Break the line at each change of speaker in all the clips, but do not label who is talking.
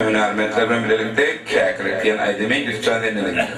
hünärmentler bilen bilelikde Käkilik diýen aýdymy Ýusupjan sen diňle.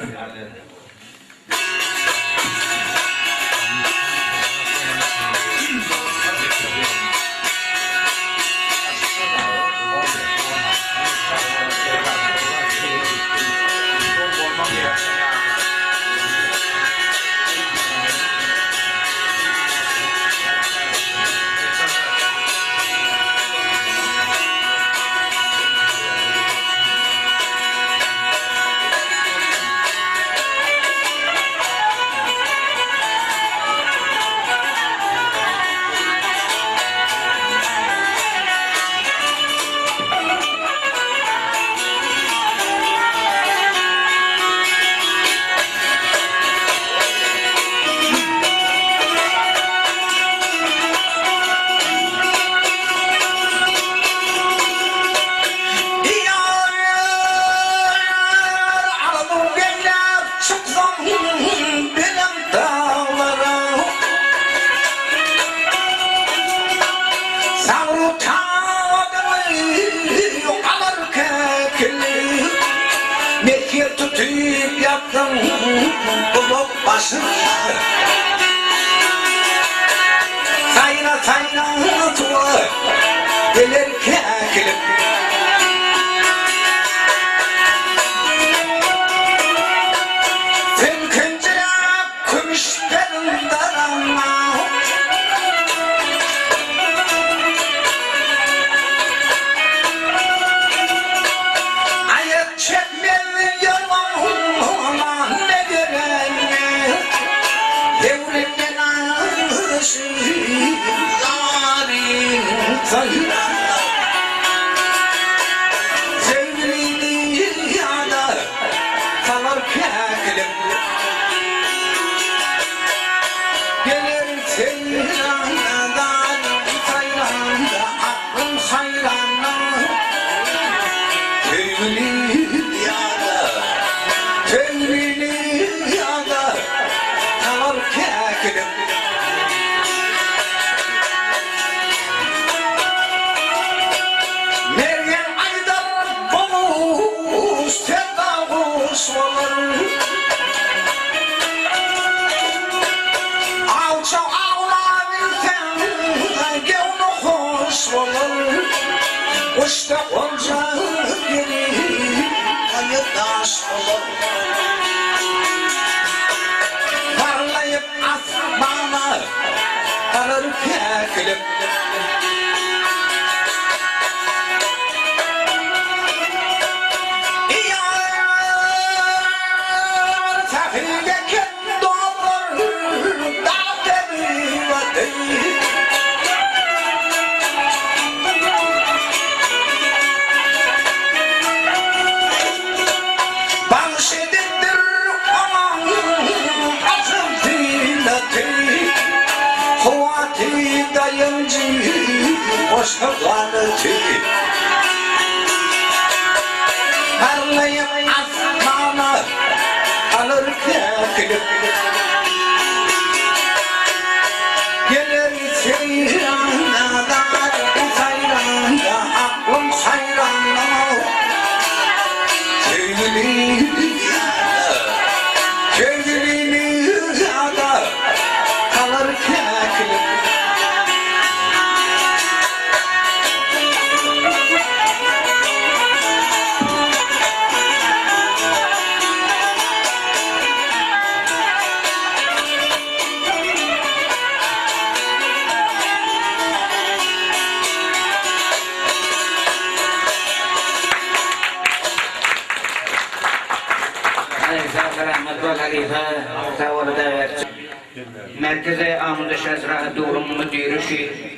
Merkezi Amudaş Azra Duruň müdiri şu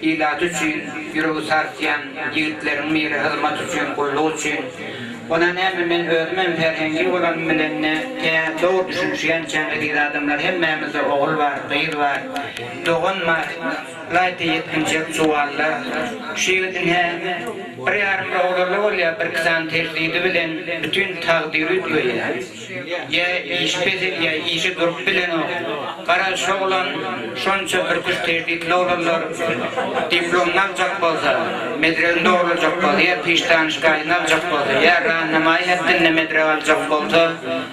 ilat üçin ýüregi sarsýan ýigitleriň biri hyzmat üçin gulluk üçin Ona näme men özümem serheňli bolanym bilende tä dogry düşünişýänçäň eziz adamlar hemmämizde ogul bar gyz bar dogan bar ylaýta ýetginjek juwanlar şu ýigit ine. Bir ýarym oglanly bolýar, birki sany tehdidi bilen bütin takdyry üýtgeýär. Ýa işi peselýär, işi durup bilenok. Garaz, şo oglan şonça ürküç tehditli oglanlar diplomyny aljak bolsa, medregini dogrulajak bolsa, ýa piştanyşgaýyny aljak bolsa, ýa rannamaýy hetdinde medrek aljak bolsa,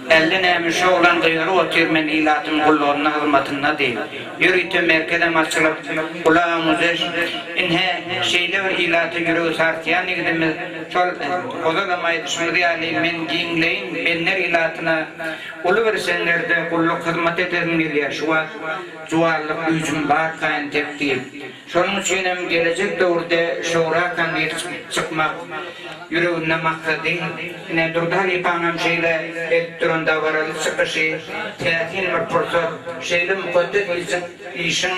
Älde näme şu oglan gygyryp otyr men ilatyň gullugynda hyzmatynda diýip. Ýörite merkezem açylyp, uly amuzeş. Inhe, şeýle bir ilaty ýüregi sarsýan ýigidimiz şol ozalam aýdyşymyz ýaly men giňleýin bender ilatyna uly bir seňňerde gulluk hyzmat edesim gelýär şu wagt juwanlyk güýjüm barka entek diýip. Şonuň üçin hem gelejek döwürde şöwra kandid çykmak ýüreginde maksady. Ine, Durdy halypaňam şeýle edip duran dabaraly çykyşy täsin bir pursat, şeýle mukaddes işiň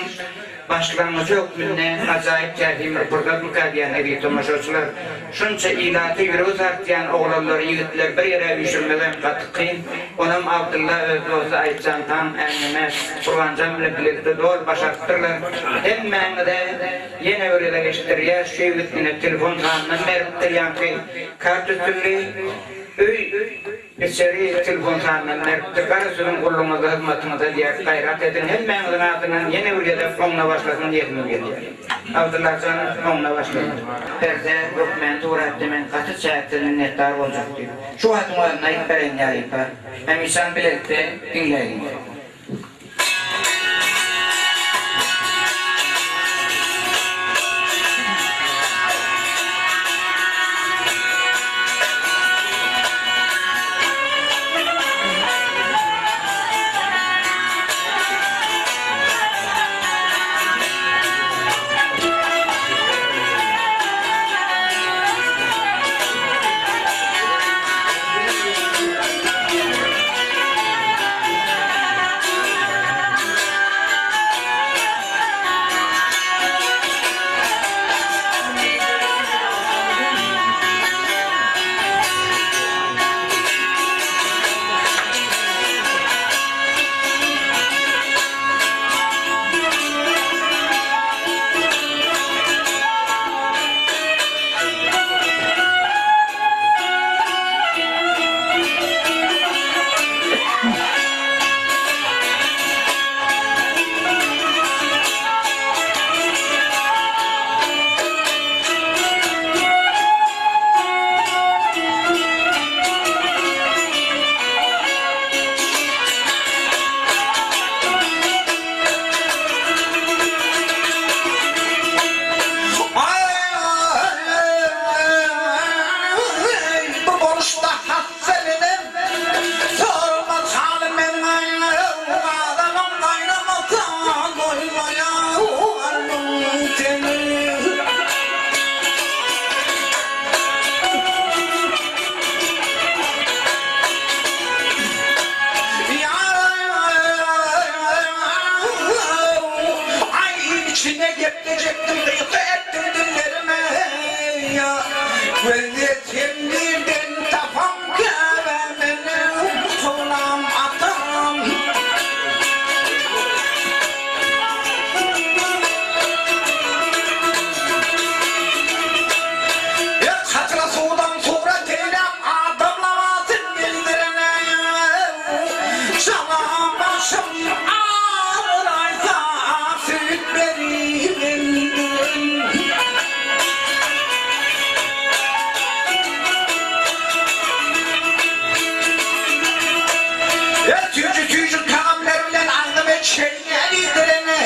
başlangyjy hökmünde ajaýyp täsin bir pursatmyka diýýän eziz tomaşaçylar. Şunça ilaty ýüregi sarsýan oglanlary, ýigitleri bir ýere üýşürmegem gaty kyn. Onam Abdylla öz dosty Aýtjan han, änneme Gurbanjan bilen bilelikde doly başarypdyrlar. Hemmäňize ýene bir gezek eşitdirýäs, şu ýigit ine telefon sanynam beripdir ýaňky kart üstünli öý içeri telefon sanynam beripdir. Gara siziň gullugyňyzda hyzmatyňyzda diýýär. Gaýrat ediň hemmäňiziň adyndan ýene bir gezek oňuna başlasyn diýesimiz gelýär. Abdylla jan oňuna başlasyn. Berse hökmany suratda men gaty çäksiz minnetdar boljak diýip. Şu wagtyň özünde aýdyp bereýin ýalypa. Hemişem bilelikde diňläýliň.
Aý, bu boluşda hassa menem, Sormaz halym meniň Adamym gaýramasa goýmaýan seni. Aý, içine geplejekdim, gysga etdim dillerime. Gözýetim birden tapam käbä meniň Kulam atam. Ýa hatyra suwdan surat eýläp adamlam atyn bildirene Çala başym agyraýsa süýt beribildim. Ýa süýji-süýji tagamlar bilen agzymy çeýnäp iýdirene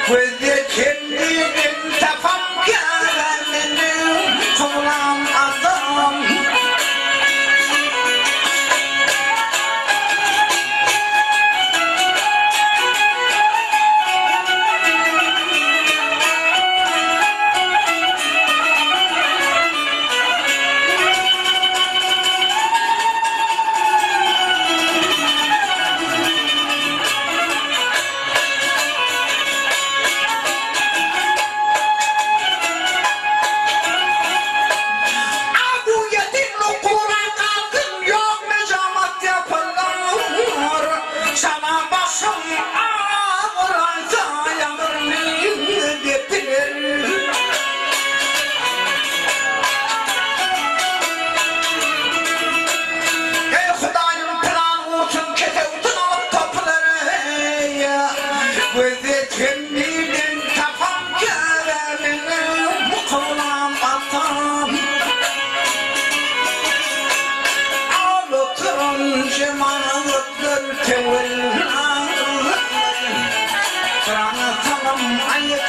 Gözýetim diýdim tapam käbä meniň Kulam atam.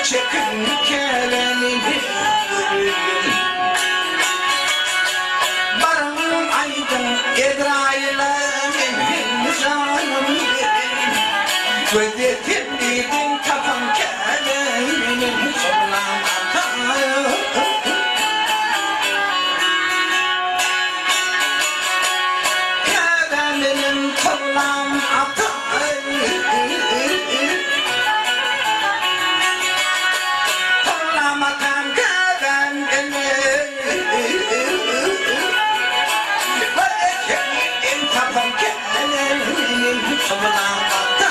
Çekin kelemini Baryň aýdyň Ezraýyla meniň janym bereýin. Gözýetimliden tapan kelemini Çorlam ata. Kelemini çorlam ata.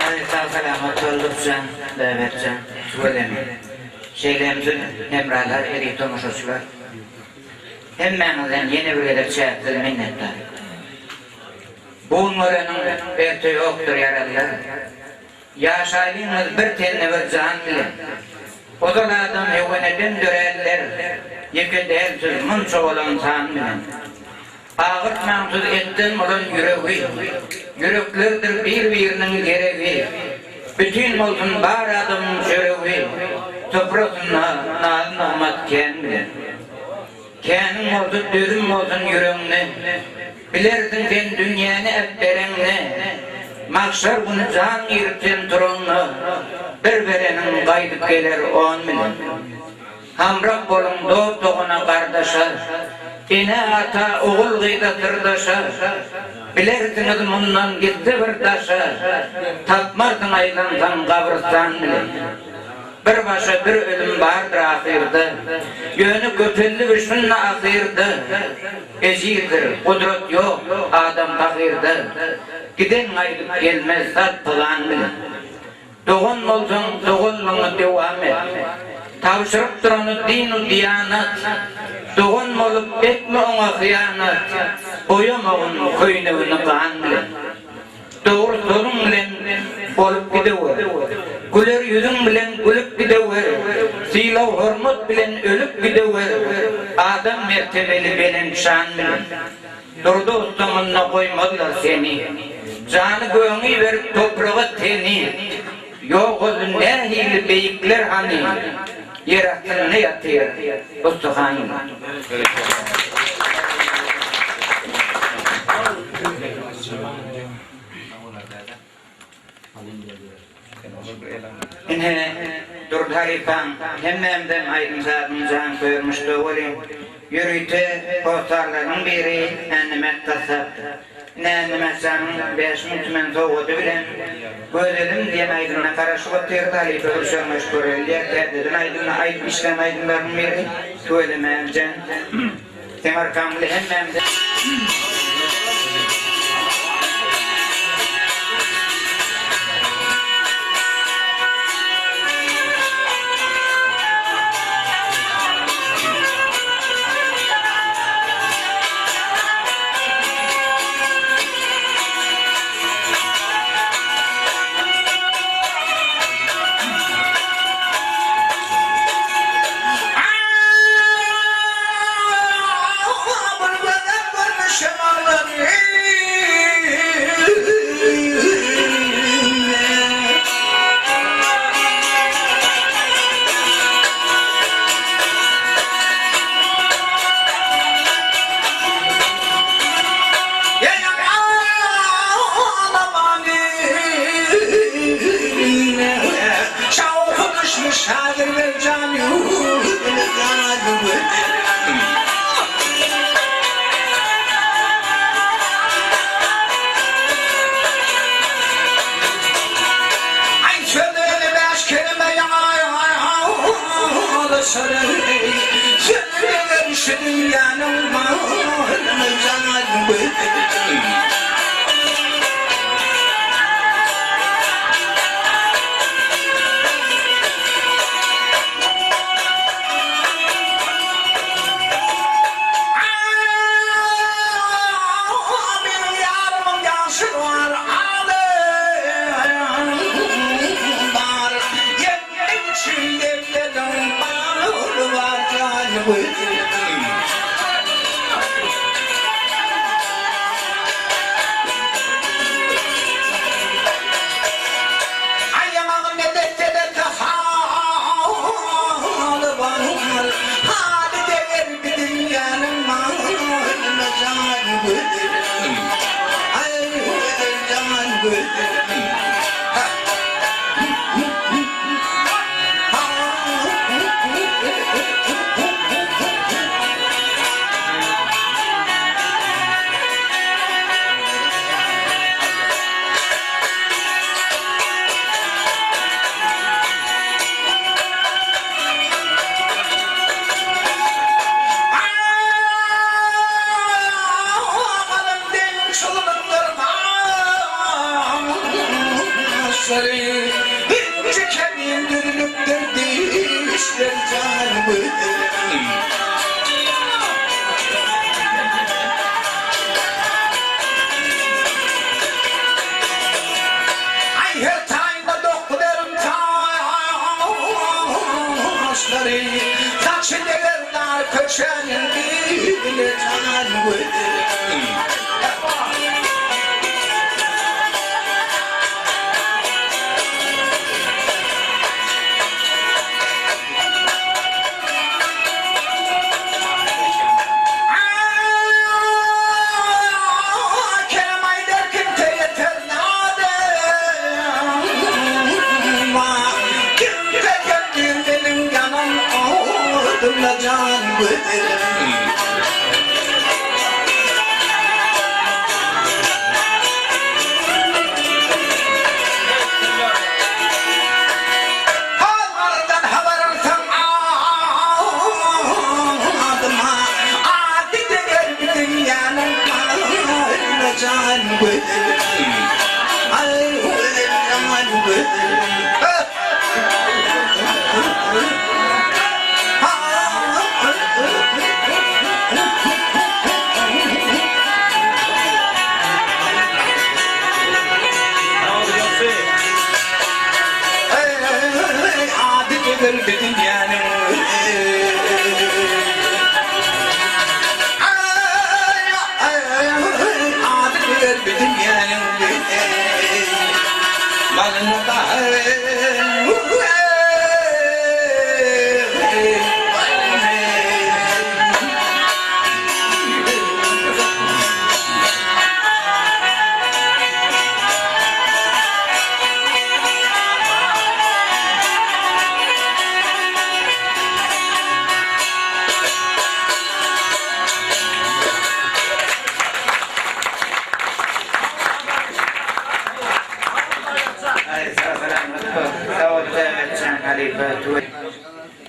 Aý sag salamat bol Lutfjan Bäbekjan tüweleme. Şeýle hem siz hemralar eziz tomaşaçylar. Hemmäňizden ýene bir gezek çäksiz minnetdar. Bu gün göreniň erte ýokdur ýaralylar. Ýaşaýlyňyz bir tende bir jan bilen. Ozal adam höweneden döränler, Ýeke däl siz munça bolan san bilen. Agyrtmaň siz etden bolan ýüregi, Ýüreklerdir bir-biriniň geregi. Bütin bolsun bar adamyň çöregi, Toprasynda naz-nygmat kän bilen. Käniň bolsa dözüm bolsun ýüregiňde, Bilersiň sen dünýäni äpbereňde, Magşar güni jan girip sen turaňda, Bir bereniň gaýdyp geler on bilen. Hamrak boluň dost-dogana, gardaşa, Ene-ata, ogul-gyza, syrdaşa, Bilersiňiz mundan gitse bir daşa, Tapmarsyň aýlansaň gabrystan bilen. Bir başa bir ölüm bardyr ahyrda, Ýöne köpeldi şunda ahyrda, Ejizdir, gudrat ýok adam pahyrda, Giden gaýdyp gelmez sat pylan bilen. Dogan bolsaň doganlygyňy dowam et, Tabşyryp durany din-u diýanat, Dogan bolup etme oňa hyýanat, Boýamagyn köýnegini gan bilen. Dogry sözüň bilen bolup gidewer. Güler ýüzüň bilen gülüp gidewer. Sylag-hormat bilen ölüp gidewer. Adam mertebeli belent şan bilen. Durdy ussa munda goýmazlar seni. Jany göňi berip topraga teni. Ýogaldy nähili beýikler hany. Ýer astynda ýatyr ussa hany. Ine, Durdy halypaň hemmämizem aýdym-sazyň janköýer muşdagy welin, ýörite hossarlarynyň biri Ännemät gassapdyr. Ine, Ännemät janyň 5000 tümen sowgady bilen Gözelim diýen aýdymyna garaşyp otyrys, halypa bir şöňňeş göreli diýýär, täzeden aýdymyny aýdyp işlän aýdymlarynyň biri. Tüweleme, jan. Seň arkaň bile hemmämize.
Bir gözel görnüşim. daşary Sen şu dünýäniň malyny jan gözelim. Meniň ýarymyň ýaşy bar, alym bar. Ýetmek üçin delleriň baly bar, jan gözelim. Aýagyny desse-desse haly bar, Haly deger bi dünýäniň malyna jan gözelim. Aý, gözel jan gözelim. Galam deň çyzylypdyr gaşlary, Inçe kämil düzülipdir dişler jan gözelim. Aý her taýynda dokuberin taşlary, Saçy deger dar köçäniň bile jan gözelim. Kerem aýdar kimse ýeter nadyma, Kimse gelmir meniň ýanan odumda jan gözelim. Hallardan habar alsaň adyma, Ady deger bu dünýäniň malyna jan gözelim. Aý gözel jan gözelim. Ady gözel bi dünýäniň Ady gözel bi dünýäniň Malynda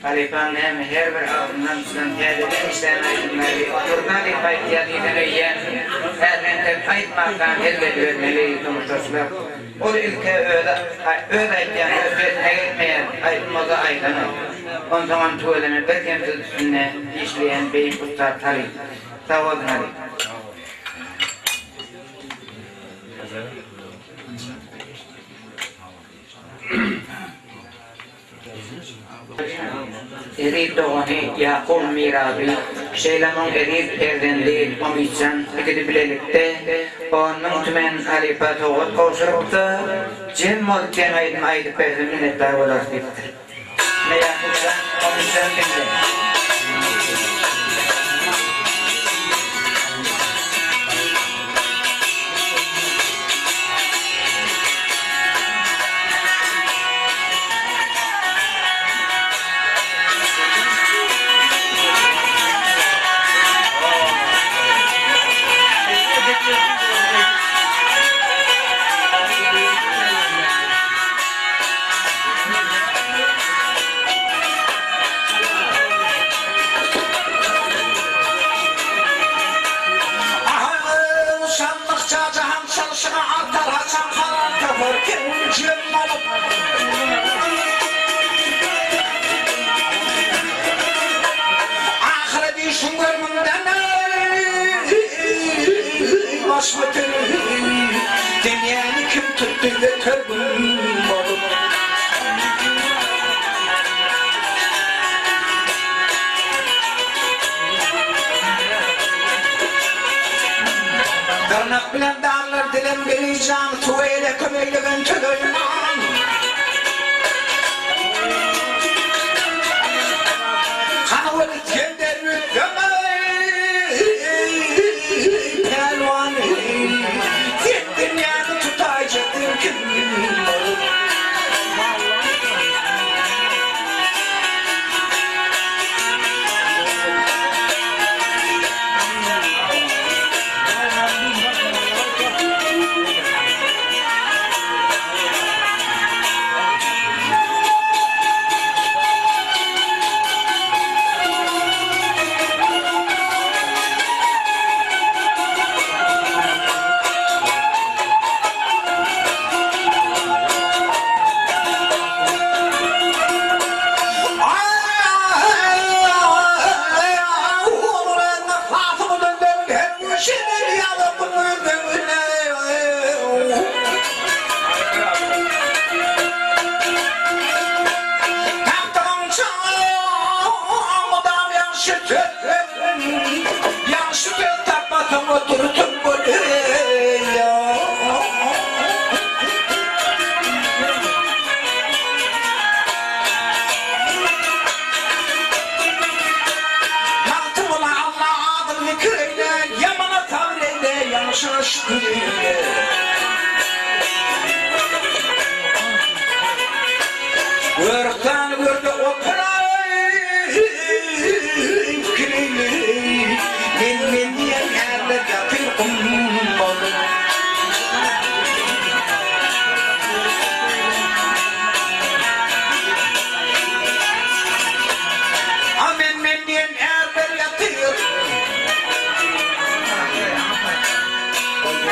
Halypaň näme her bir agzyndan çykan täzeden işlän aýdymlary Durdy halypa aýtýar diýseň öýýän häzir entek aýtmankaň hezil edibermeli tomaşaçylar ol ilkä özi öz aýtýan öz sesine gelmeýän aýdym bolsa aýdanok onsoňam tüweleme birkemsiz üstünde işleýän beýik ussat halypa sag bolsun halypa. Eziz dogany Ýakup Miraby, şeýle muň eziz perzendi Umytjan ikisi bilelikde 10,000 tümen halypa sowgat gowşurypdy, Jem bolup diýen aýdymy aýdyp berse minnetdar bolarys diýipdir. Ine Ýakupjan, Umytjan diňle.
göterir Dünýäni kim tutdy öter gün bolup. Dyrnak bilen daglar dilen Berijan Suw eýle kömeklegen Süleýman. Hany ol Isgender Rüstem pälwan Sen dünýäni tutaýjakdyň kim bolup. Magtymguly Alla adyl zikir eýle, Ýamana sabyr eýle, ýagşyňa şükür eýle. Görüpdan görde oturaý, pikir eýle, Men-men diýen ärler ýatyr gum bolup. A men-men diýen ärler ýatyr.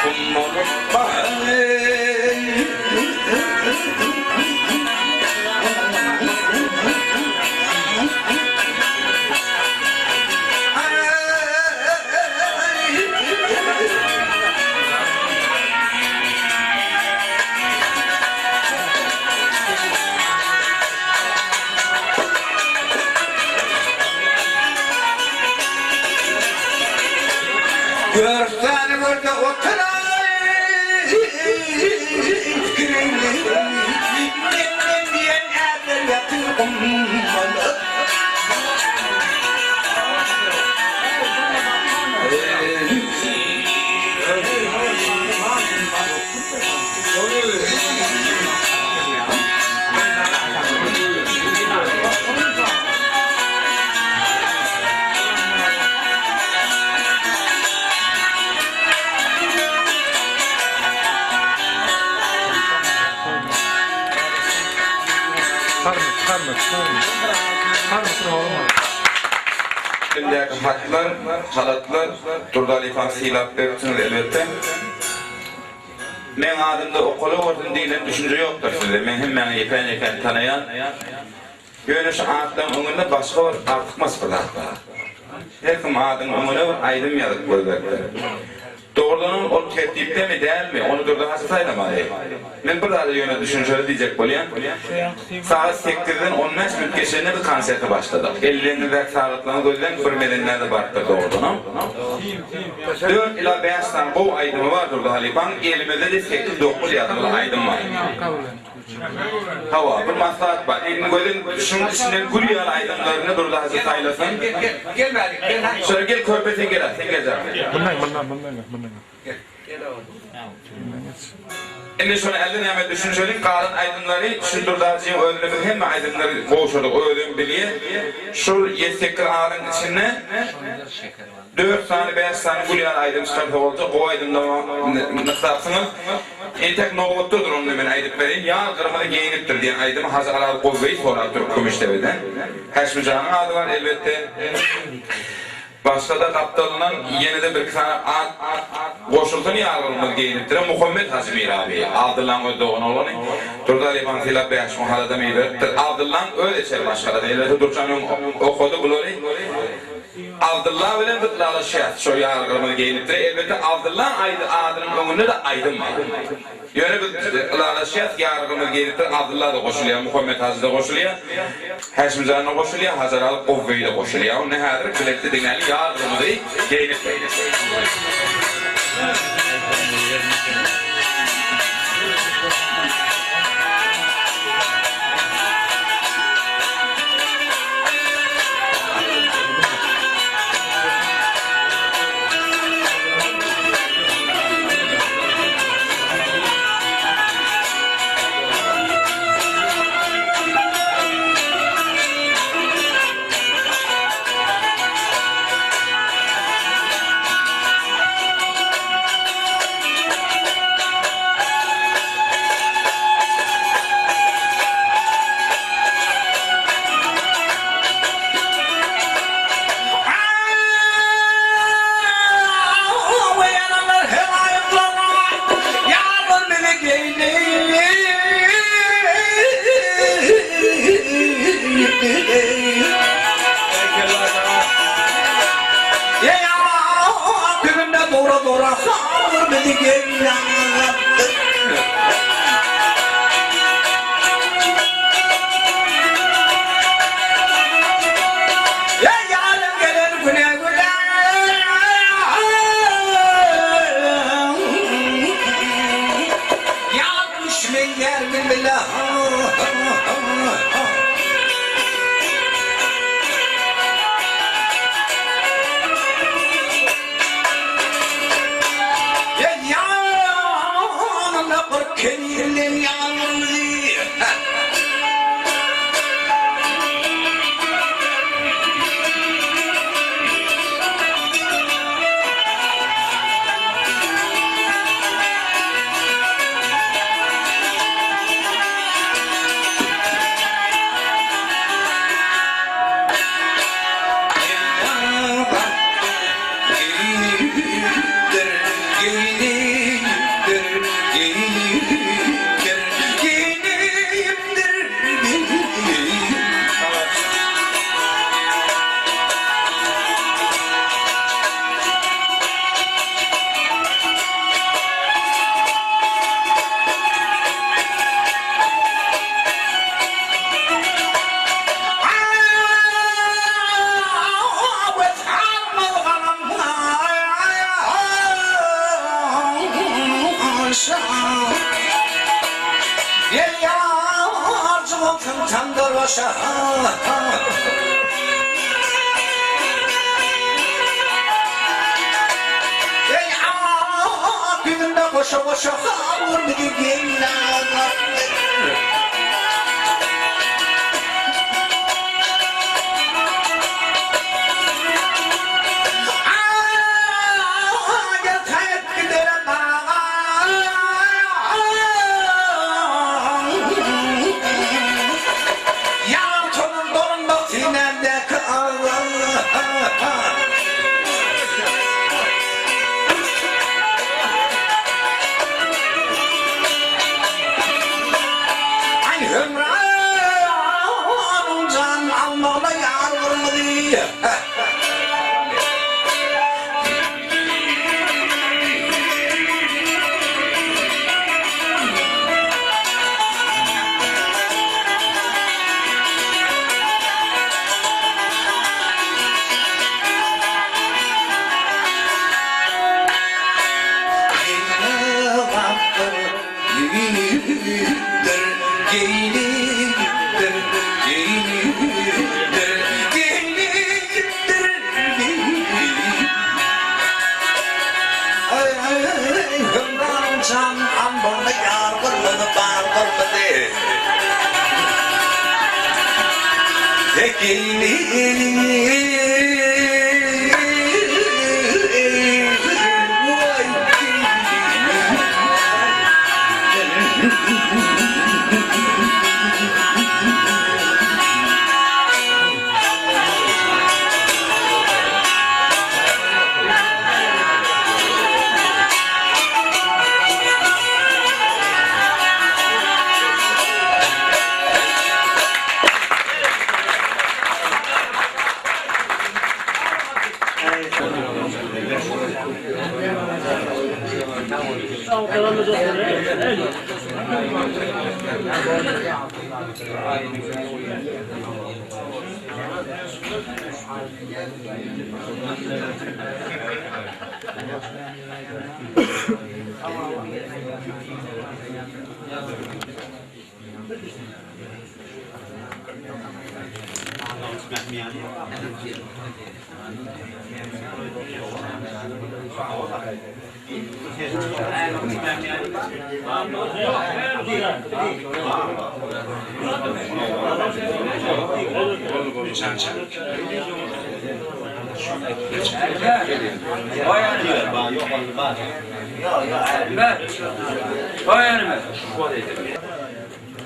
Gum bolup. Görseň görde oturaý Men-men diýen ärler ýatyr gummada.
Elimdäki hatlar, halatlar Durdy halypany sylap beripsiňiz elbetde. Meň adymda okalawersin diýlen düşünje ýokdur sizde. Men hemmäňi ýekän-ýekän tanaýan. Ýöne şu atlaryň öňünde başga bir artykmaç bir zat bar. Her kim adyň öňüne bir aýdym ýazyp goýberipdir. Dogrudanam ol tertipdemi dälmi, ony Durdy hajy saýlamaly. Men bir zada ýöne düşünşeli diýjek bolýan. Sagat sekizden on bäş minut geçende biz konserte başladyk. Elleriňizdäki sagatlaryňyzy gözläň, bir mezenler-de barypdyr dogrudanam. Dört ila bäş sany gowy aýdymy bar Durdy halypaň, elimizde-de sekiz-dokuz ýazgyly aýdym bar. Hawa, bir maslahat bar. Indi gözüň şuň içinden gül ýaly aýdymlaryny Durdy hajy saýlasyn.
Gel bärik, gel.
Şöyle gel körpe sen gel, sen gel jana.
Mundan, mundan, mundan gel, mundan gel.
Gel oglum.
Indi şony elde näme düşünşeliň, galan aýdymlary şu Durdy hajyň özüne biz hemme aýdymlary gowşurdyk, özem bilýä. Şul ýedi-sekiz adyň içinde Dört sany, bäş sany gül ýaly aýdym çykarsa boljak, gowy aýdymlama nygtapsyňyz. Entek nobatda dur onda men aýdyp bereýin, Ýar gyrmyzy geýinipdir diýen aýdymy Hajy Araz Gozbeý sorapdyr Kümüşdebeden. Häşimjanyň ady bar elbetde. Başgada gapdalyndan ýene-de birki sany at goşulsyn Ýar gyrmyzy geýinipdire Muhammet Hajy Miraby, Abdyllaň öz dogan oglany. Durdy Alyhan sylap bäş müň haladam iberipdir. Abdyllaň öz eçer maşgalasy elbetde Durçan öň okady bulary. Abdylla bilen biz ylalaşýas. Şo ýaly gyrmyzy geýnipdir. Elbetde Abdyllaň aýdy adynyň öňünde-de aýdym bar. Ýöne biz ylalaşýas, ýaly gyrmyzy geýnipdir Abdylla-da goşulýar, Muhammet hajy-da goşulýar, Häşimjan-da goşulýar, Hajaraly Gowbeý-de goşulýar. Onda häzir bilelikde diňläli ýaly gyrmyzy geýnipdir.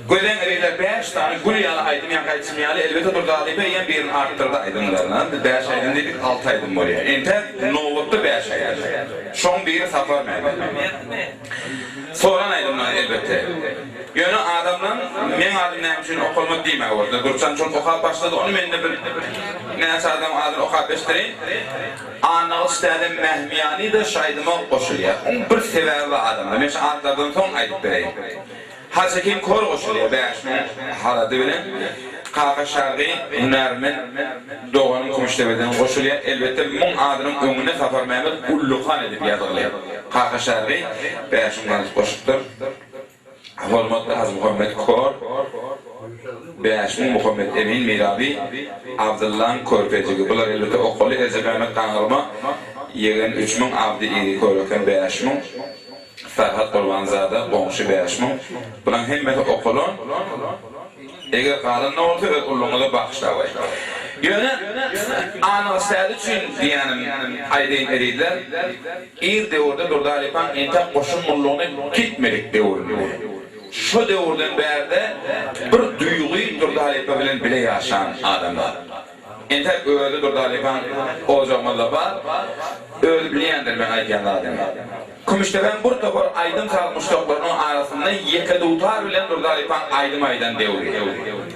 Gözeň eline bäş sany gül ýaly aýdym ýa gaýçym ýaly elbete Durdy halypa eýýäm birini artdyrdy aýdymlaryna. Biz bäş aýdym diýdik alty aýdym bolýar. Entäk nobatda bäş aýdym. Şoň biri Sapar Mämmet. Soran aýdymlar elbetde. Ýöne adamlaň meň adym näme üçin okalmady diýmäge boldy. Dürtjan şol okap başlady ony mende bir näçe adamyň adyny okap eşdireýin. Annagylyç dädem Mähmiýany-da şu aýdyma goşulýar. Oň bir sebäbi bar adamlar. Men şu atlardan soň aýdyp bereýin. Hajy Hekim kor goşulýar 5000 harady bilen. Kaka Şargy hünärmen doganym Kümüşdepeden goşulýar. Elbetde muň adynyň öňüne Saparmämmet Ullukan edip ýazylýar. Kaka Şargy 5000 manat goşupdyr. Hormatly Hajymuhammet kor 5000 Muhammet Emin Miraby Abdyllaň körpejigi. Bular elbetde okaly Erjepmämmet Gaňyrma ýegen 3000 Abdy Igi Köreken 5000. Farhat Gurbanzada, goňşy 5000. Bulaň hemmesi okalan. Eger galan-da bolsa öz ullugyňyza bagyşlawaý. Ýöne anygy sädi üçin diýýänim aýdaýyn ezizler, ir döwürde Durdy halypaň entek goşun gullugyna gitmedik döwründe. Şo döwürden bärde bir duýgy Durdy halypa bilen bile ýaşan adamlar. Entek özi Durdy halypaň ojagymyzda bar. Özi bilýändir meň aýdýan zadymy. Kümüşdepäň bir topar aýdym-saz muşdaklarynyň arasynda ýeke dutar bilen Durdy halypaň aýdym aýdan döwri.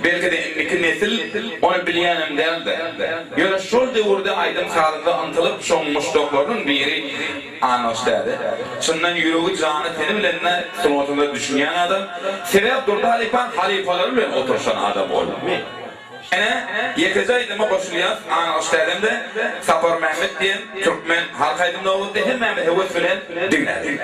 Belki-de indiki nesil ony bilýänem däldir. Ýöne şol döwürde aýdym-sazyňda yntylyp şoň muşdaklarynyň biri Annagylyç däde. Çyndan ýüregi jany teni bilen-de sungatyňda düşünýän adam. Sebäp Durdy halypaň halypalary bilen oturyşan adam ol. Ene, ýekeje aýdyma goşulýas, Annagylyç dädem-de Saparmämmet diýen türkmen halk aýdymyny oglutdy, hemmämiz höwes bilen diňlädik.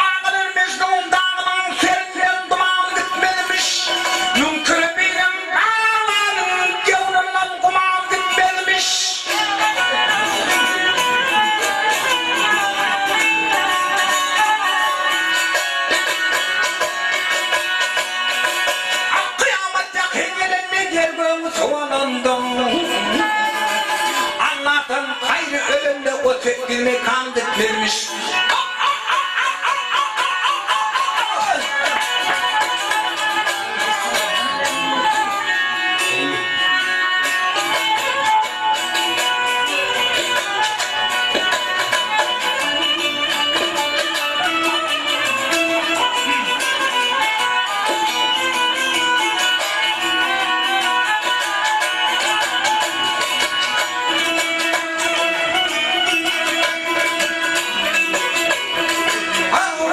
Agylar Mejnun dagynyň serinden duman gitmezmiş. Müňküre birem Allanyň göwnünden güman gitmezmiş. Ak kyýamat ýakyn gelende ýer gögüň sowalandyň. Allahdan gaýry ölende o sekiz mekan gitmezmiş.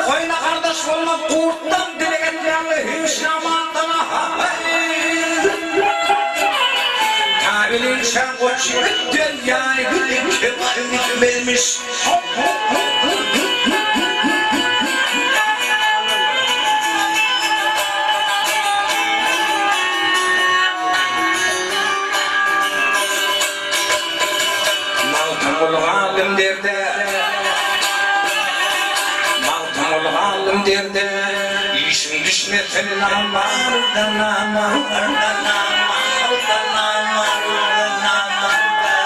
Oýna gardaş bolmaz gurtdan dile gelýäňle hüşnamatdan Kabilin şa goç ýigit derýaýy gülüp gitmezmiş. Magtymguly galdym derde, Magtymguly galdym derde, Işiň düşmesin namarda, namarda, namarda, namarda, namarda.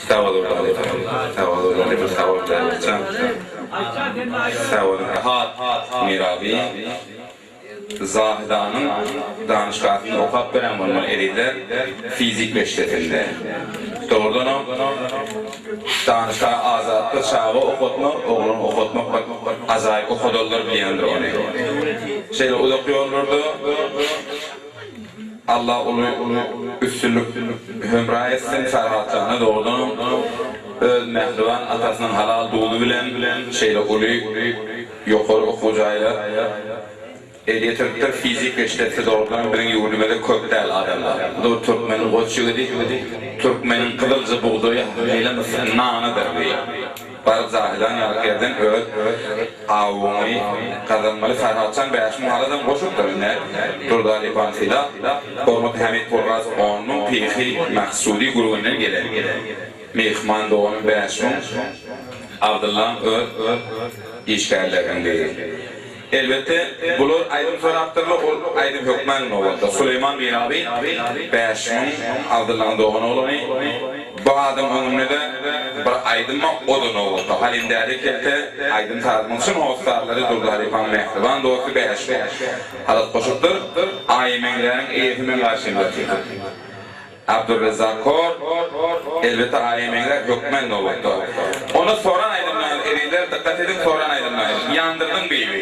Sag boluň Sag boluň Sag boluň Sag boluň Rahat Mirabi Zahidanyň danyşgasynda okap beren bolmaly ezizler fizik reştesinde. Dogrudanam danyşga azatda çaga okatmak oglan okatmak bir ajaýyp okadanlar bilýändir ony. Şeýle uzak ýollarda Allah uly üstünlik hemra etsin Farhatjana dogrudanam öz mähriban atasynyň halal duzy bilen şeýle uly Ýokary okuw jaýlar el ýetiripdir. Fizik reştesi dogrudanam biziň ýurdumyzda köp däl adamlar. Bu türkmeniň goç ýigidi, türkmeniň gyzylja bugdaýy haýlam nanydyr diýip, baryp Zahydan ýaly ýerden öz awuňy gazanmaly. Farhatjan 5000 aladam goşupdyr. Ine, Durdy Alypan Sylap, Hormatly Hamid Purraz 10 000, Pyhy Maksudy Gürgenden gelen myhman doganym 5000, Abdyllaň öz işgärleriniň biri. Elbetde, bular aýdym sorapdyrlar, ol aýdym hökman nobatda. Suleýman Miraby 5000 Abdyllaň doganoglany, bu adam öňünde-de bir aýdym bar, o-da nobatda. Halim däde kelte aýdym-sazymyň çyn hossarlary Durdy halypaň mähriban dosty 5000 halat goşupdyr. Aýy meňzäniň eýesi meň garşymda otyr. Abdurrezzak Kor, Elbetde aýa meňzär hökmän nobatda. Onda soran aýdymlaryňyz ezizler dykgat ediň soran aýdymlaryňyz Ýandyrdyň bibi.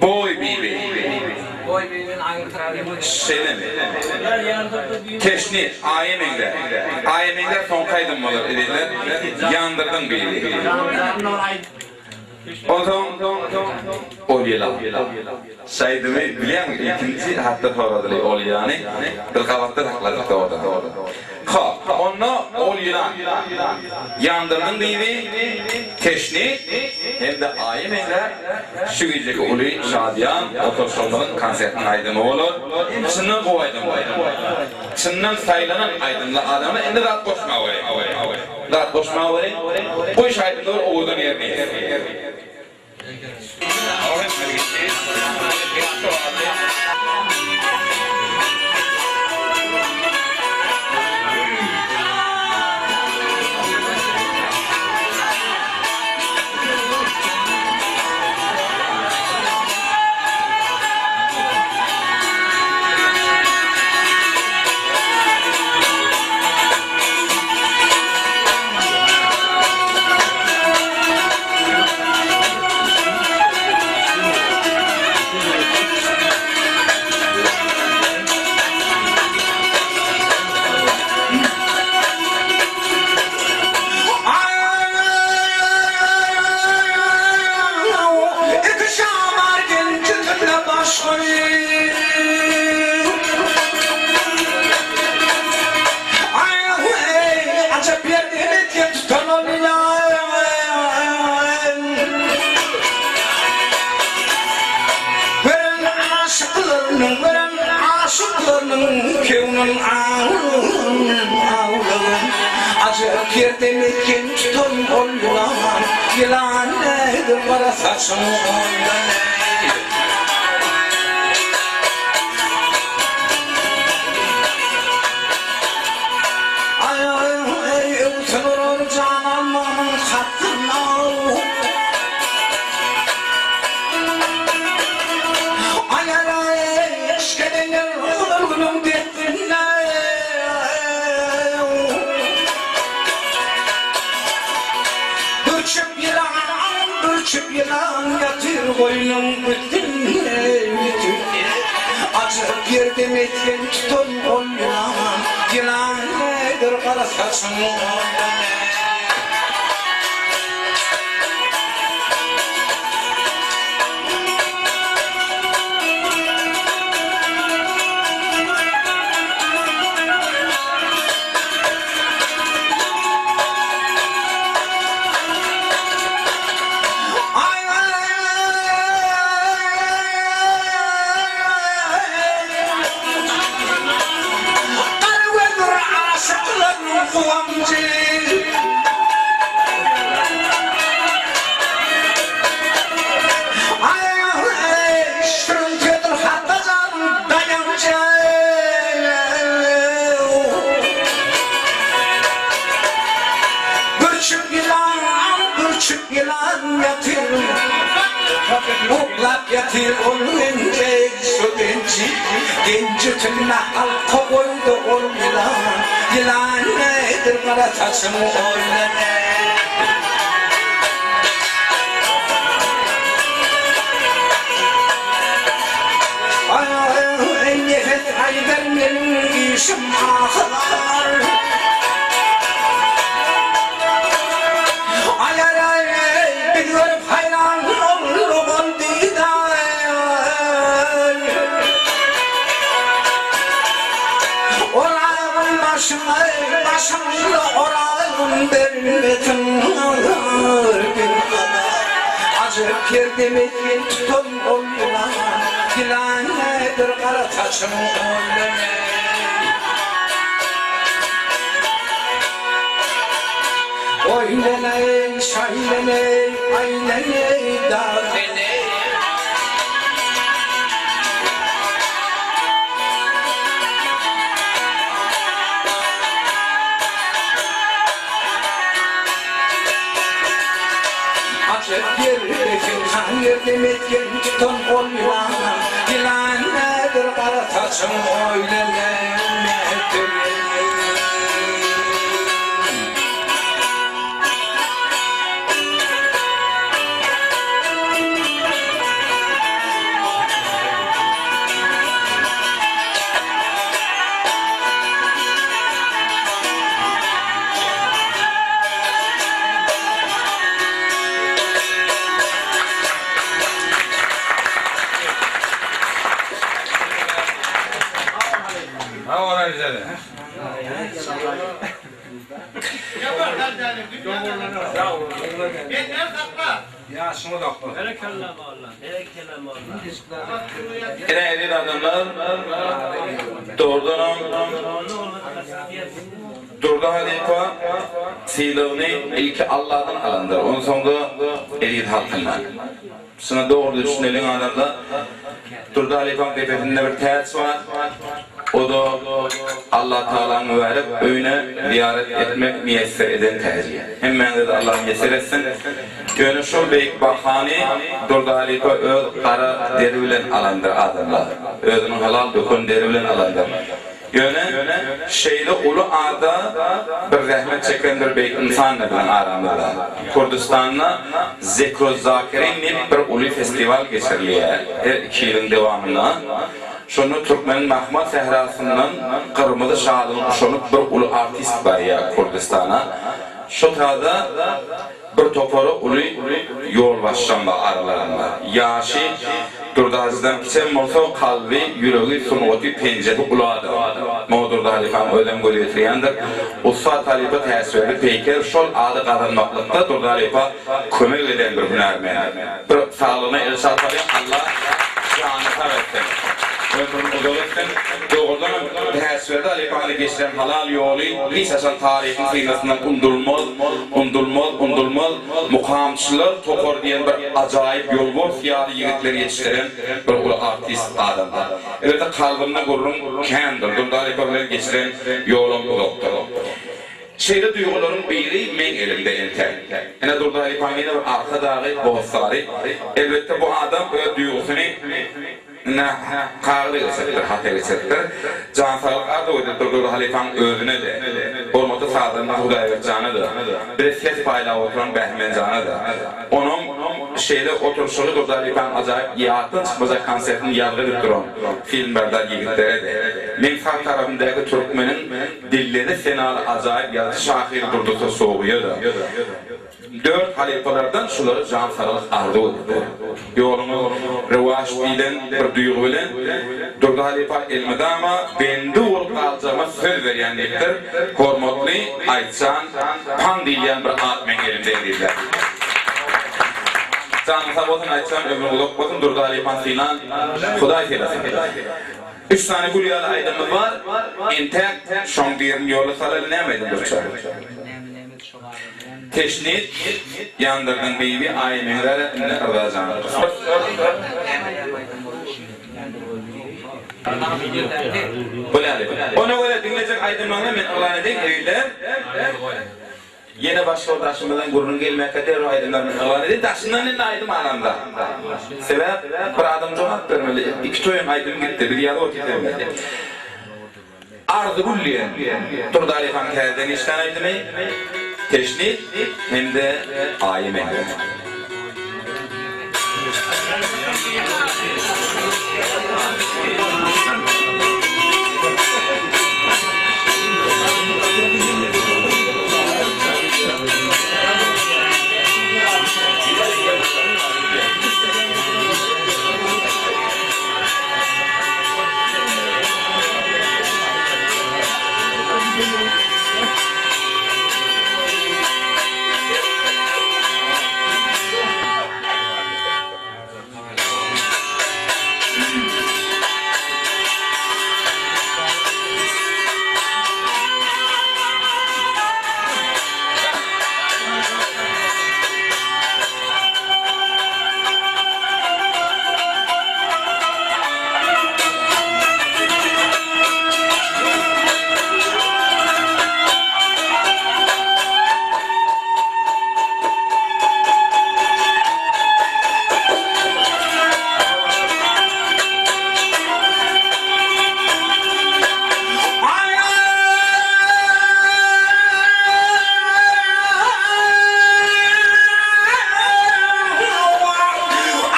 Boý bibi. Şeýlemi? Teşni, Aýa meňzär. Aýa meňzär soňky aýdym bolar ezizler. Ýandyrdyň bibi. Onsoň ol ýylan. Şaýdymy bilýäňmi, ilkinji hatda soradyly ol ýylany bir gabatda sakladyk orda. Hop, onda ol ýylan ýandyrdyň diýdi, teşni hem-de aýa meňzäp şu gijeki uly şadyýan oturyşygymyzyň konsertiniň aýdymy bolar. Çyndan gowy aýdym boldy. Çyndan saýlanan aýdymly adama indi zat goşmaweri. Zat goşmaweri. Goý şu aýdymda bir owadan ýerini ýetsin.
Iki şamar gelin baş goý. Aý, ajap ýerde emetgen tutan ol ýylan. Gören aşyklarynyň, gören aşyklarynyň. Gözleriniň kewnün awlagan, Ajap ýerde mesgen tutan ol ýylan, Ýylan nedir gara saçyň ondan eý. Aý-aý-aý, öwsün urar jan almanyň hakyna. Aý-aý-aý, eşk edenler gülgünüň destinde. Bürçük ýylan, bürçük ýylan ýatyr goýnuň üstünde. Ajap ýerde mesgen tutan ol ýylan, Ýylan nedir gara saçyň ondan. Gara gözler aşyklaryň guwanjy. Aý, şirin sözler hakda jan daýanjy. Bürçük ýylan, bürçük ýylan ýatyr. Uklap ýatyr ol genje, şu genji. Genji tümme halka goýdy ol ýylan. Ýylan nedir gara saçyň oýlan. Aý, nefes aýdar meniň işim ahyr. Aý-aý-aý, biz görüp haýran bolduk ol didar. Oragyn başyňa, başyňda oragyn bermesin bir gadar. Ajap ýerde mesgen tutan ol ýylan, ýylan nedir gara saçyň ol Oý leleý, şaý leleý, aý leleý, dag leleý. Ajap ýerde synhan ýerde mesgen tutan ol ýylan, Ýylan nedir gara saçyň oý leleý, leleý.
Ine eziz adamlar, dogrudanam Durdy halypa sylagyny ilki Alladan alandyr, onsoňda eziz halkyndan. Şuna dogry düşüneliň adamlar. Durdy halypaň depesinde bir täç bar. O-da Allatagalaň mübärek öýüne zyýarat etmek miýesser eden täji. Hemmäňize-de Allah miýesser etsin. Ýöne şol beýik bahany Durdy halypa öz gara deri bilen alandyr adamlar. Özüniň halal döken deri bilen alandyr. Ýöne şeýle uly ada bir zähmet çeken bir beýik ynsan-da biziň aramyzda. Kürdüstanda Zekrozakirin diýip bir uly festiwal geçirilýär her iki ýylyň dowamynda. Şonda türkmeniň mahmal sährasyndan gyrmyzy şalyny guşanyp bir uly artist barýar Kürdüstana. Şo tada Bir topary uly ýolbaşçam bar aralarynda. Ýaşy Durdajydan kiçem bolsa, kalby, ýüregi, sungaty, penjesi uly adam. Muňa Durdy halypaň özem göz ýetirýändir. Ussat halypa Täçberdi Peýker şol ady gazanmaklykda Durdy halypa kömek eden bir hünärmen. Bir saglygyna el çarpalyň, Alla janyny sag etsin. Ömrüni uzak etsin. Dogrudanam Täçberdi halypany geçiren halal ýoly hiç haçan taryhyň synasyndan undulmaz, undulmaz, undulmaz. Mukamçylar topary diýen bir ajaýyp ýolbars ýaly ýigitleri ýetişdiren bir uly artist adamdyr. Elbetde kalbynda gürrüň kändir, Durdy halypa bilen geçiren ýolam uzakdyr. Şeýle duýgularyň biri meň elimde entek. Ine Durdy halypaň ýene bir arkadagy, hossary. Elbetde bu adam öz duýgusyny ine kagyza geçiripdir, hata geçiripdir. Jan saglyk arzuw edip Durdy halypaň özüne-de, hormatly sazanda Hudaýberdi jana-da, bize ses paýlap oturan Bähmen jana-da. Onuň şeýle oturyşygy Durdy halypaň ajaýyp ýatdan çykmajak konsertini ýazgy edip duran filmberdar ýigitlere-de, meň sag tarapymdaky türkmeniň Dilleri senaly ajaýyp ýazyjy şahyr Durdy Tosowyýa-da dört halypalardan şulara jan saglyk arzuw edipdir. Ýoluňyz rowaç diýlen bir duýgy bilen Durdy halypa elmydama bendi bolup galjagyma söz berýän diýipdir. Hormatly Aýtjan Paň diýilýän bir at meň elimde diýdiler. Janyň sag bolsun Aýtjan ömrüň uzak bolsun Durdy halypany sylan Hudaý sylasyn. Üç sany gül ýaly aýdymymyz bar, entäk şoň birini ýola salaly näme aýdym Dürçe? Teşnit, ýandyrdyň bibi aýy meňzäre indi Yrza jana. Bolýaly. Ona görä diňlejek aýdymlaryňyzy men yglan edeýin ezizler. Ýene başga bir daşymyzdan gürrüň gelmäkä derrew aýdymlarymyzy yglan edeli. Daşyndan indi aýdym alamda. Sebäp bir adam jogap bermeli. Iki toýuň aýdymy gitdi. Biz ýazyp otyrys hemmesi. Arzygül diýen Durdy Alyhanyň täzeden işlän aýdymy, Teşnit hem-de Aýy meňzeme.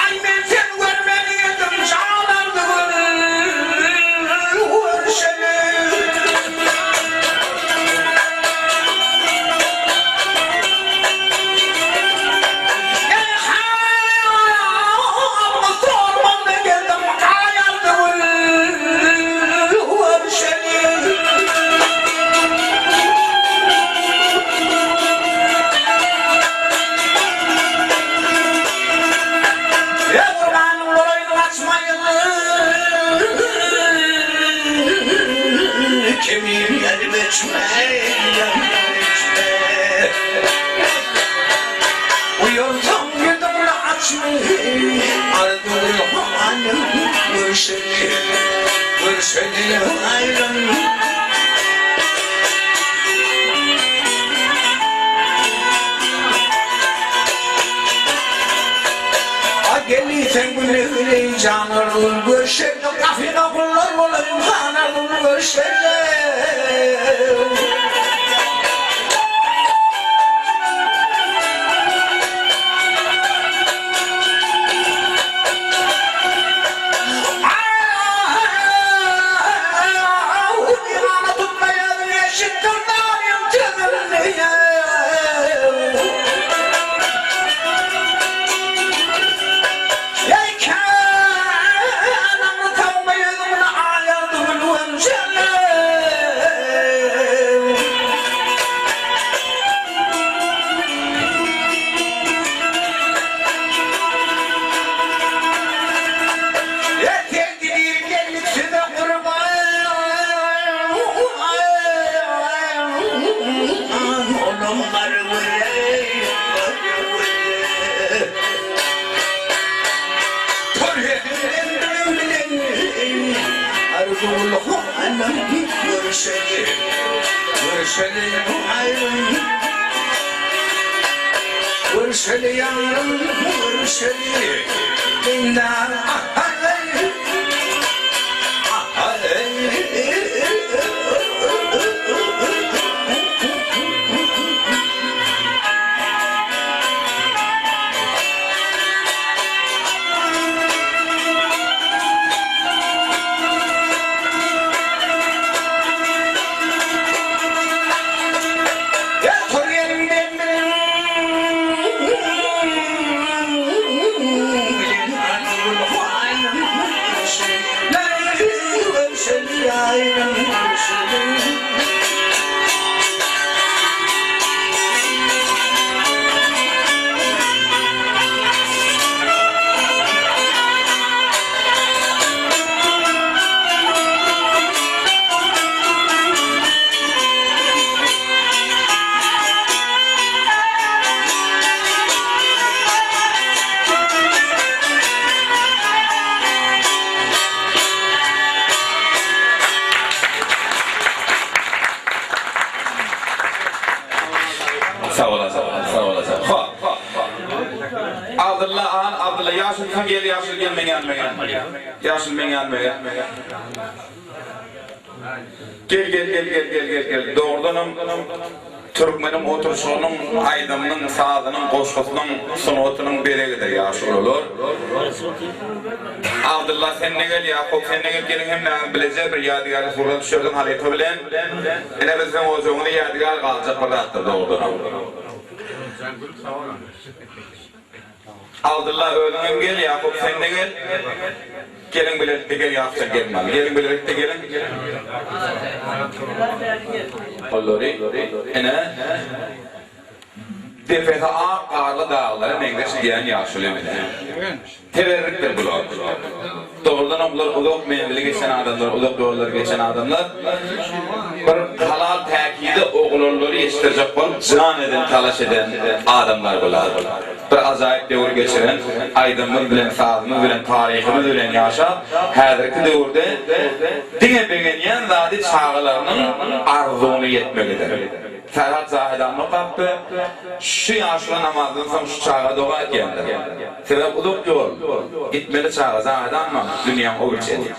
Aý men seni görmeli geldim jan aldy görüşeli. Sormanda geldim aý aldy görüşeli. Ýa-Gurhanyň golaýyny gaçmaýyn, Kemim gelip içme, içme. Uýansaň ýüzüňi açmaý, Arzuwly hanym görüşeli, görüşeli aýran. A gelisen güle-güle janargül görüşeli, Gapyňa gullar bolaýyn hanargül görüşeli.
Gara göze, gara göze. Toý bilen arzuwly hanym görüşeli, görüşeli aýrym. Görüşeli ýarym, görüşeli Dindar ahaý, ahaý.
Sag olasyn, sag olasyn. Hop. Abdylla han, Abdylla ýaşuly sen gel ýaşuly gel meň ýanyma gel. Ýaşuly meň ýanyma gel. Gel gel gel gel gel gel gel. Dogrudanam türkmeniň oturyşynyň, aýdymynyň, sazynyň, goşgusynyň, sungatynyň bezegidir ýaşulular. Abdylla sen-de gel, Ýakup sen-de gel, geliň hemmäňiz bileje bir ýadygärlik surat düşerdiň halypa bilen. Ine biz siziň ojagyňyza ýadygär galjak bir zatdyr dogrudanam. Abdylla özüňem gel, Ýakup sen-de gel. Geliň bilelikde gel Ýakup sen gelme. Geliň bilelikde geliň. Olary ine depesi ak garly daglara meňzeş diýen ýaşuly mine. Teberrikdir bular. Dogrudanam bular uzak menzili geçen adamlar, uzak ýollary geçen adamlar. Bir halal päkize oglanlary ýetişdirjek bolup jan eden, talaş eden adamlar bular. Bir ajaýyp döwür geçiren, aýdymymyz bilen, sazymyz bilen, taryhymyz bilen ýaşap, häzirki döwürde diňe begenýän zady çagalarynyň arzuwyna ýetmegidir. Ferhat Zahedanda okapdy. Şu ýaşula namazdan soň şu çaga doga edýändir. Sebäp uzak ýol, gitmeli çaga Zahedanma dünýäň o bir çeti.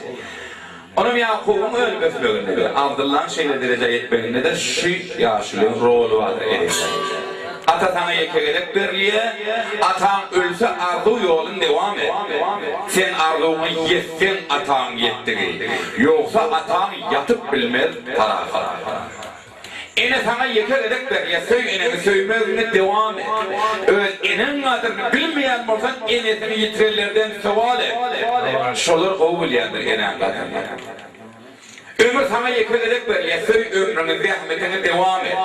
Onam Ýakubyň önüp ösmeginde-de, Abdyllaň şeýle derejä ýetmeginde-de şu ýaşulyň roly bardyr elbetde. Ata saňa ýeke gezek berilýä, ataň ölse arzuw ýolun dewam et. Sen arzuwyňa ýetseň ataň ýetdigi, ýogsa ataň ýatyp bilmez parahat. Ene saňa ýeke gezek berilýär, söý eneňi söýmegiňi dowam et. Öz eneň gadyryny bilmeýän bolsaň enesini ýitirenlerden sowal et. Şolar gowy bilýändir enäň gadyryny. Ömür saňa ýeke gezek berilýär, söý ömrüňi, zähmetiňi dowam et.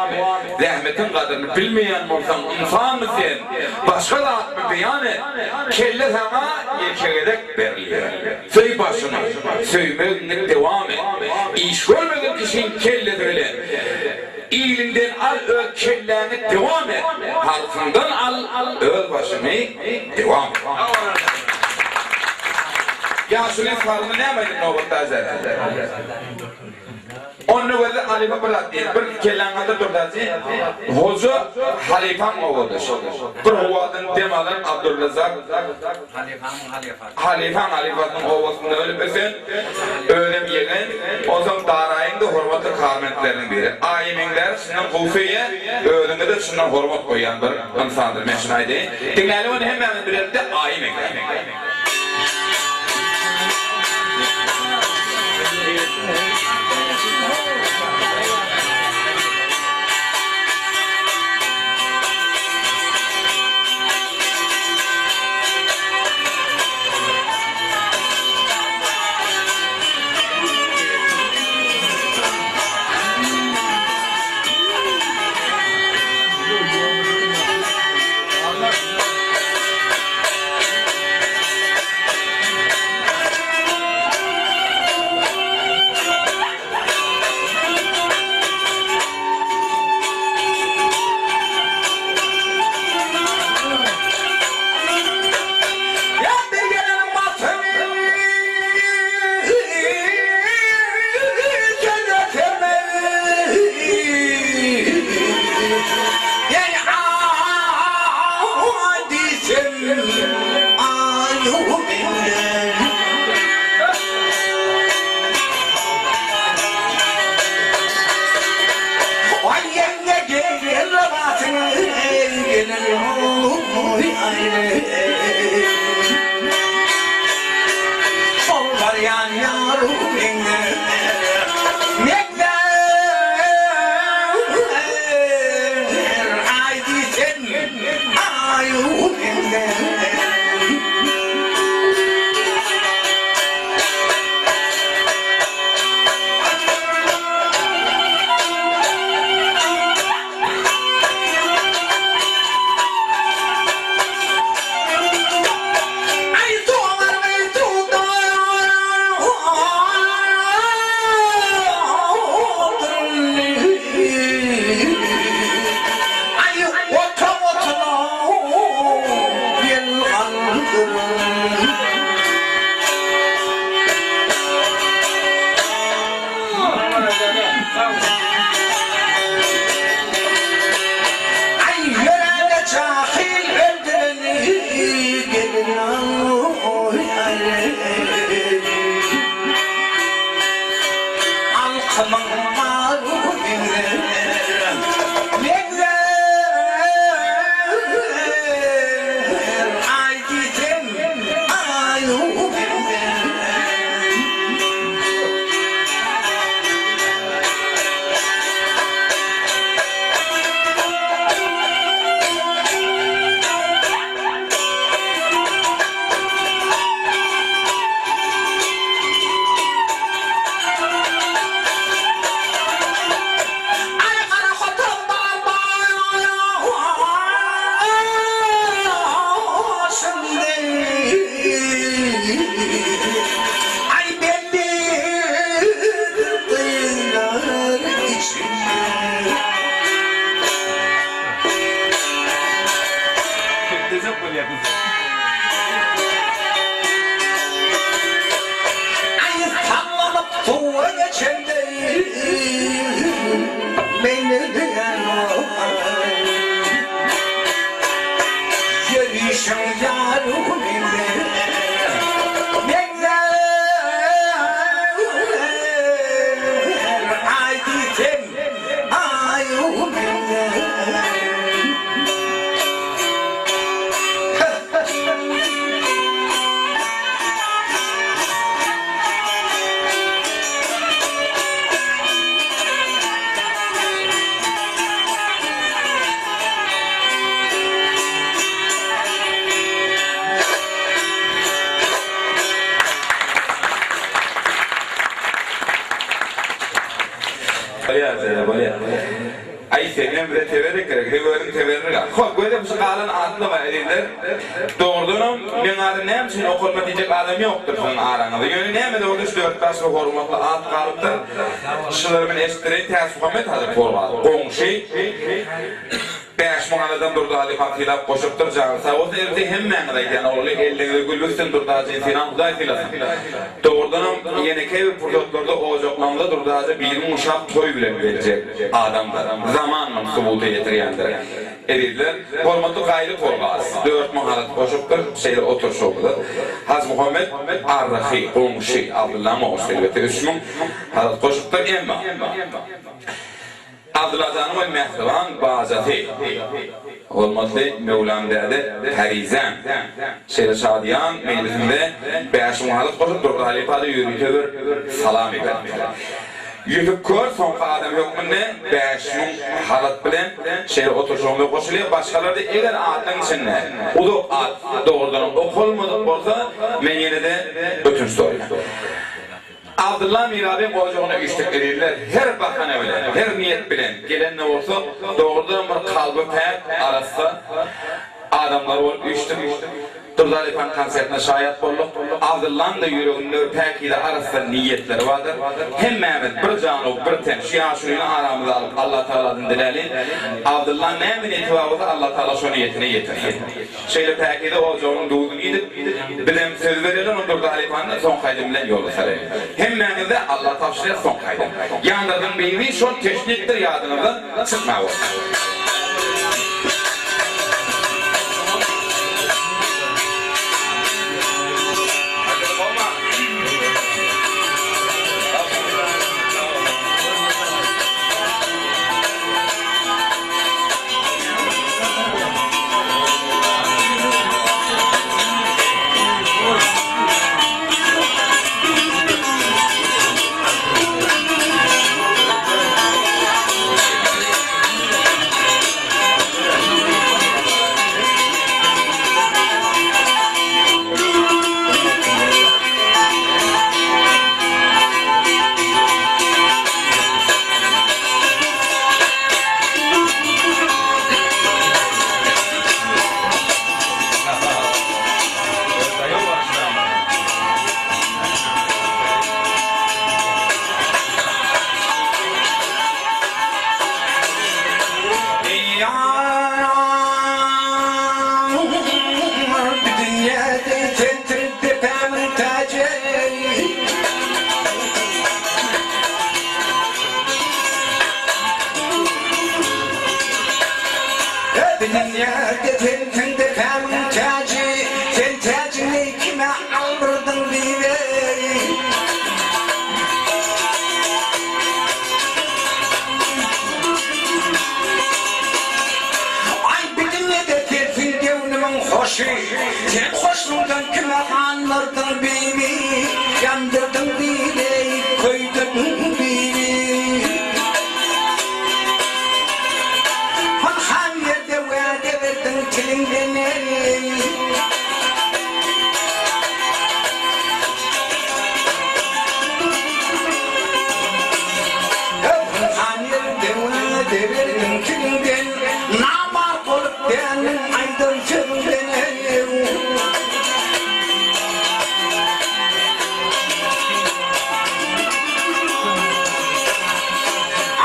Zähmetiň gadyryny bilmeýän bolsaň ynsanmy sen, başga zatmy beýan et. Kelle saňa ýeke gezek berilýär. Söý başyňy, söýmegiňi dowam et. Iş görmegin kişiň kellesi bilen. Iliňden al öz kelläňi dowam et. Halkyňdan al öz başyňy dowam et. Ýaşuly sazyny näme aýdyp nobatda aýdar? Onda gözle halypa bir zat diýdi. Bir kelläňi galdyr Durdajy. Hoja halypaň owadaş. Bir howadan dem alan Abdurrezzak.
Halypanyň halypasy.
Halypaň halypasynyň obasynda ölüp ösen, özem ýegen, onsoň Daraýyň-da hormatly karmentleriniň biri. Aýy meňzäri çyndan gowy söýýär, özüňe-de çyndan hormat goýýan bir ynsandyr, men şuny aýdaýyn. Diňläli ony hemmämiz bilelikde Aýy meňzär.
Eý aý diýsem aýu menden. Aý ýeňňe gel batyň geler oý aý. Şol barýan ýaru meňzär, meňzär, Aý diýsem, aýu meňzär. Aý doňarmy Aý ota otuna ýel galdyryn. Aý ýöräne jahyl öldüreni gelin oý aý Alkymyň malu meňzer meňzer Aý diýsem aýu meňzer. Aý gara hotan başyndy. Aý belli gyzlar içinde.
Geplejek bolýar gyzy.
Aý sallanyp suwa geçende meni Ýörişiň ýary meňzär, meňzär, Aý diýsem, aýu meňzär.
Bolýar Zere bolýar. Aý seňem bize teberrik gerek. Seň özüň teberrik al. Hop gözem şu galan atlama ezizler. Dogrudanam meň adym näme üçin okalma diýjek adam ýokdur siziň araňyzda. Ýöne näme-de bolsa şu dört-bäş bir hormatly at galypdyr. Şulary men eşitdireýin Täçmuhammet hajy Porwaz goňşy. 5000 anadan Durdy halypam sylap goşupdyr jany sag bolsun elbetde hemmäňiz aýdýan ogly elliňize gül bitsin Durdy hajyny sylan Hudaý sylasyn. Dogrudanam ýene käbir pursatlarda ojaklaňyza Durdy hajy birin uşak toý bilen geljek adamdyr. Zaman muny subuta ýetirýändir. Ezizler, hormatly Gaýly Torgaz 4000 halat goşupdyr şeýle oturşygymyza. Hajymuhammet Arrahy goňşy Abdylla moguş elbetde 3000 halat goşupdyr emma. Abdylajanyň we mähriban bajasy, hormatly Möwlam däde Pärizäm şeýle şadyýan meýlisinde 5000 halat goşup Durdy halypa-da ýörite bir salam iberipdir. Ýusup kör soňky adam hökmünde 5000 halat bilen şeýle oturyşygymyza goşulýar. Başgalar-da eger atlaryň içinde uzak at dogrudanam okalmadyk bolsa, men ýene-de ötünç soraýan. Abdylla mirabyň ojagyna üýşdük ezizler, her bahana bilen, her niýet bilen gelen-de bolsak, dogrudanam bir kalby päk, arassa adamlar bolup üýşdük. Durdy halypanyň konsertine şaýat bolduk. Abdyllaň-da ýüreginde bir päkize, arassa niýetleri bardyr. Hemmämiz bir jan-u bir ten şu ýaşulyny aramyza alyp Allatagaladan diläliň. Abdyllaň näme niýeti bar bolsa Allatagala şo niýetine ýetirsin. Şeýle päkize ojagynyň duzuny iýdik. Bizem söz bereli ony Durdy halypany soňky aýdym bilen ýola salaýyn. Hemmäňize Alla tabşyrýas soňky aýdym. Ýandyrdyň bizi şol teşnikdir ýadyňyzdan çykma bolsun.
Dünýäde sensiň depämiň täji, Sen täjiňi kime aldyrdyň bibi? Aý, bu dünýede sensiň göwnümiň hoşy, Sen hoşluňdan kime gandyrdyň bibi? Ýandyrdyň bibi, köýdürdiň bibi. Pynhan ýerde wada berdiň tiliňden eý. Pynhan ýerde wada berdiň tiliňden, Namart bolup dändiň aýdan sözüňden eý.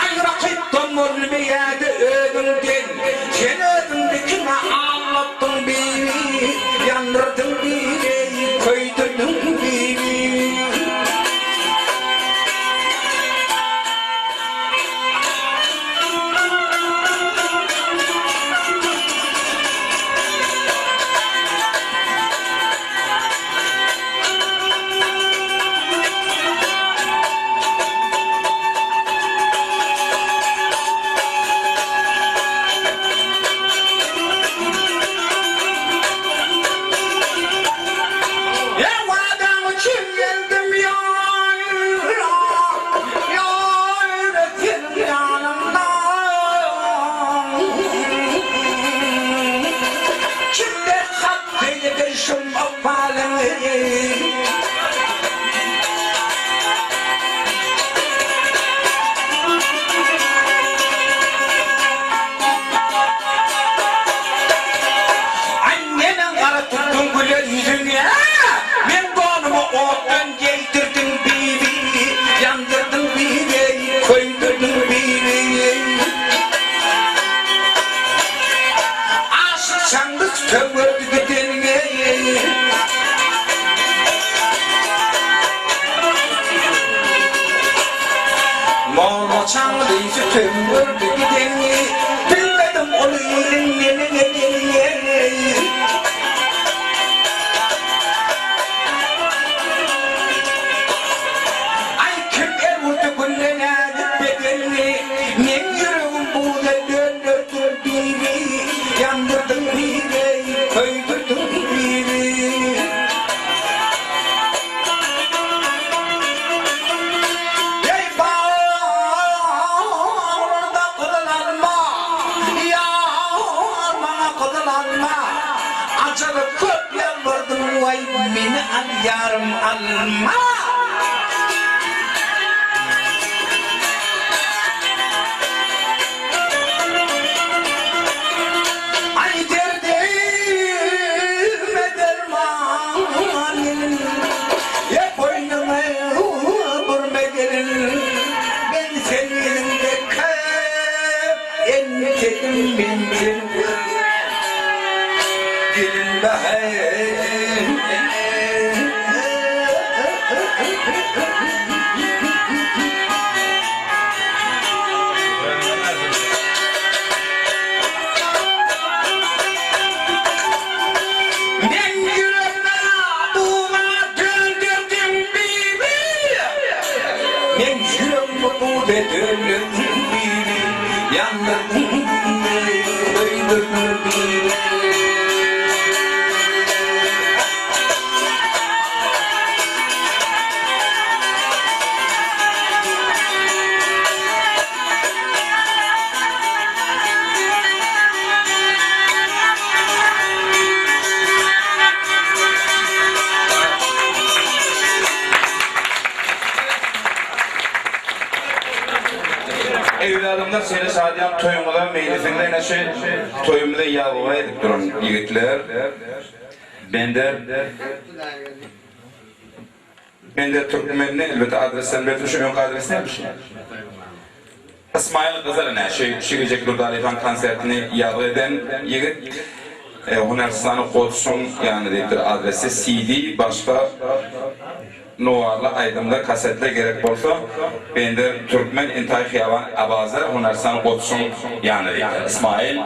Aý rakypdan boldy beýäde özüňden, Sen özüňdi kime aldatdyň bibi, Ýandyrdyň bibi, köýdürdiň bibi. Her wadaň üçin geldim ýar, ýar seniň ýanyňda. Kimler hak beýledir şum ykbalyňy. Aý neneň gara tutduň gülen ýüzüňe, Meň donumy otdan geýdirdiň bibi, Ýandyrdyň bibi, köýdürdiň bibi. Aşyk çaňňy Töwirdi gideniňe. Molla Çaňlysy töwirdi gideniňi, Bilmedim ol iliň neneň edenini. Aý kim el urdy gülle näzik bedenini, Meň ýüregim buza dönderdiň bibi. Ýandyrdyň bibi, köýdürdiň bibi. Eý baglarda gyzyl alma, Ýar maňa gyzyl alma. Ajaly köp ýalbardym, waý meni al ýarym alma. Aý derdime derman gelin, Ýa boýnuňy burma gelin, Men seniň eliňde köp entedim men seni Gelin baheý. Men ýüregime buga dönderdiň bibi, Men ýüregimi buga dönderdiň bibi, Ýandyrdyň bibi, köýdürdiň bibi.
Evladymlar şeýle şadyýan toýuňyza meýlisiňize ine şu toýumyza ýazgy edip duran ýigitler Bender Bender Türkmenli elbetde adreslerini berdim şu öňki adres näme şu? Ysmaýyl Gyzyl ine şu şu gijeki Durdalyýewiň konsertini ýazgy eden ýigit Hünäristany Goçuň ýany diýipdir adresi CD başga. Nuwarly aýdymlar kasetler gerek bolsa bende Türkmen intaý Hyýaban Abaza Hunarsan Goçuň ýany diýipdir. Ismail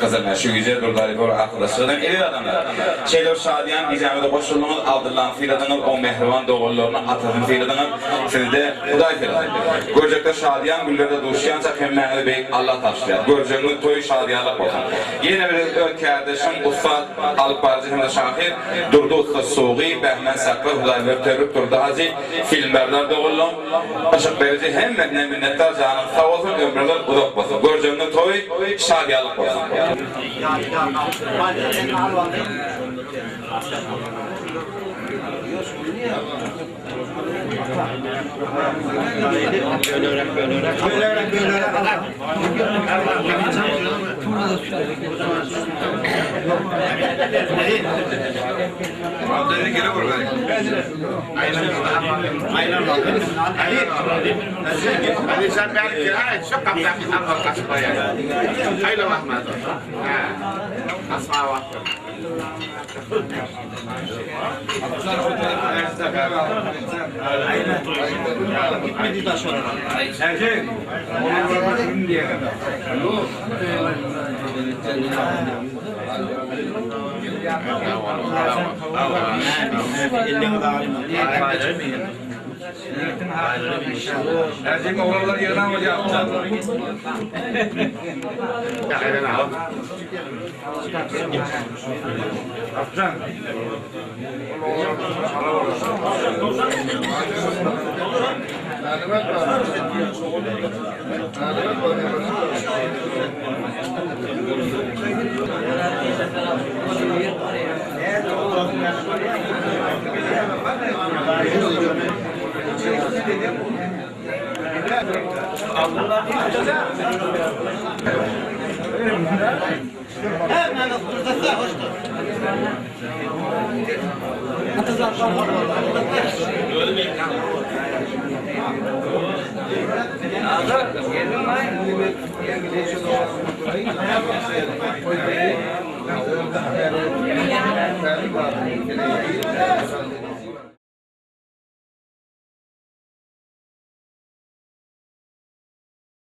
Gyzylna şu gije Durdaly bor akyldaşlygynam eziz adamlar. Şeýle bir şadyýan gijämize goşuldyňyz Abdyllany syladyňyz oň mähriban doganlaryny atasyny syladyňyz sizde Hudaý sylasyn. Görjekler şadyýan günlerde duşýançak hemmäňizi beýik Alla tabşyrýar. Görjegiňiz toýy şadyýanlyk bolsun. Ýene bir öz kärdeşiň ussat alyp baryjy hem-de şahyr Durdy ussa Sugy, Bähmen Saklar, Hudaýberdi Töwrik, Durdy Hajy, filmberdar doganlam, yşyk beriji hemmesine minnetdar janyňyz sag bolsun ömrüňiz uzak bolsun. Görjegiňiz toý şadyýanlyk bolsun.